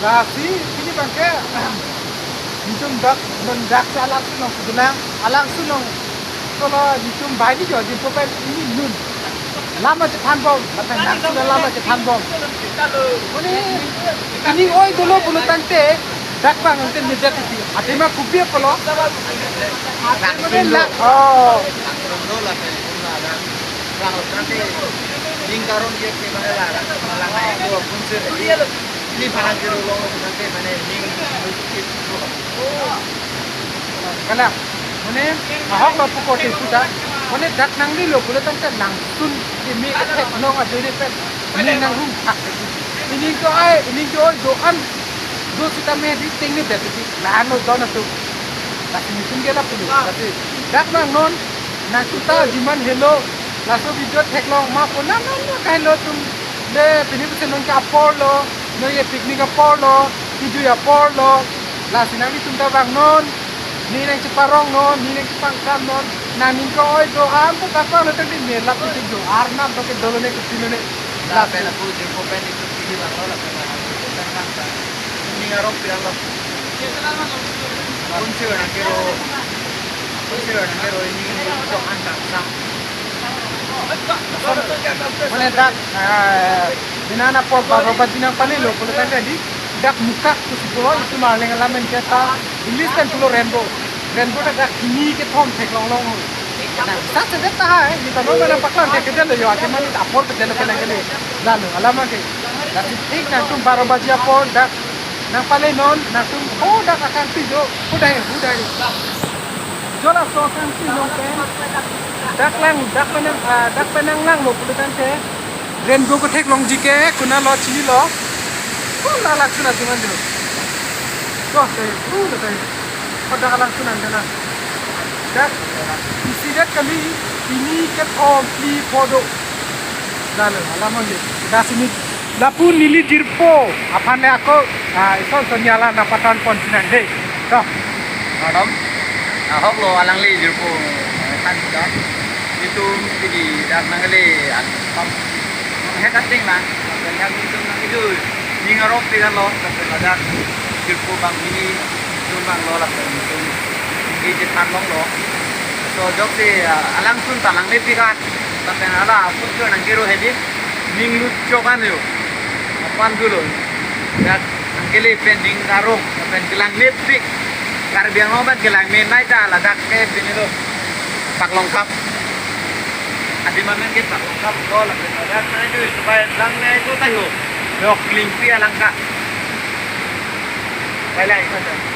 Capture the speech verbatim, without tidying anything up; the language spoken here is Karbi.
Lasi pini abangke nelitum dak, non dak si alangsun along kejelang, alangsun along solo nelitum banghini jo, jimpo pen pini non lama chethanbom, lapen nangsun alama chethanbom. Pini, pini oi dolo pulo tangte, dak abang nangte medet titi. Athema kopi apotlo? Athema la, oh. Langsun do lapen, lapen, langsun tangte, ning karong jek ke bang la, lang nai ko, kunse. Ili parang kiro long lo tangte mane ning. Kalang, mane ahok lo puko te puta, mane dak nanglelo pulo tangte nangsun kimi kethek long ajoine pen ning nanghung thak. Ining do ai, ining do do-an do sitame di tengne bet di la-an lo don atum. Lasi nelitum ke lapu lo, lasi dak nang non nangsun ta jiman helo, laso video theklong ma pon nang nang nang kahelo atum. De, pini pusi non ke apor lo, non ke picnic apor lo, kejui apor lo. Lasi nanglitum ta vangnon, ning nangcheparong non, ning nangchepangkam non, nangning ke-oi do-an ta dak vanglo tangte me lap kejui do, Arnam do ke dolo ne kepilo ne. Lapen lapu jimpo pen itum pini vanglo, lapen lapu jimpo pen vang ta. Ning arong pirang lo. Kunse nang kiro, kunse nang kiro ini chok an kangsam. Mane dak, eh, dinan apor baro baji nangpalelo pulo tangte di, dak Mukak pusi pulo, itum Arleng alam pen ke ta, English pen pulo rainbow. Rainbow ta dak hini kethom theklong long. Nang sa sedet ta hai, kita no mana paklang thek kedet lo yo, athema apor kedet lo kenang kele. Lalo, alama ke. Lasi thik nangtum baro baji apor dak nangpalenon, nangtum ho dak akangpi jo, hudai, hudai. Jo laso akangpi along pen dak lang, dak penang, ah, dak penang langlo pulo tangte, rainbow ketheklongji ke konatlo chinilo. Ko la langsun atum an jo. Ko te, ko te. Ko dak langsun an dena. Dak isi det kali, hini kethom phli pho do. Lalo, alama ke. Lasi neli lapu neli jirpo aphan le ako, ah, ison son niala nangpathan pon sinang de. To. Madam, ahok lo alangli jirpo, eh, than ka. Itum pini dak nangle, ah, pam. He kating lang, lapen dak itum nang itu, ning arong pirang lo, lapen ladak jirpo banghini, itum vanglo, lapen itum ning chethanlonglo. So, jok si, ah, alangsun ta langnepik an, lapen hala aputjo nang kiro hedi, ning lut chok an yo. Apan dolo. Dak nangkele pen ning karong, lapen kelangnepik. Karbi Anglong pen kelangme nai ta ladak ke pini lo. Paklongkap. Athema men ke paklongkap lo lapen ladak nai tu supaya lang nai tu tayo. Dok lingpi alangka. Bye bye.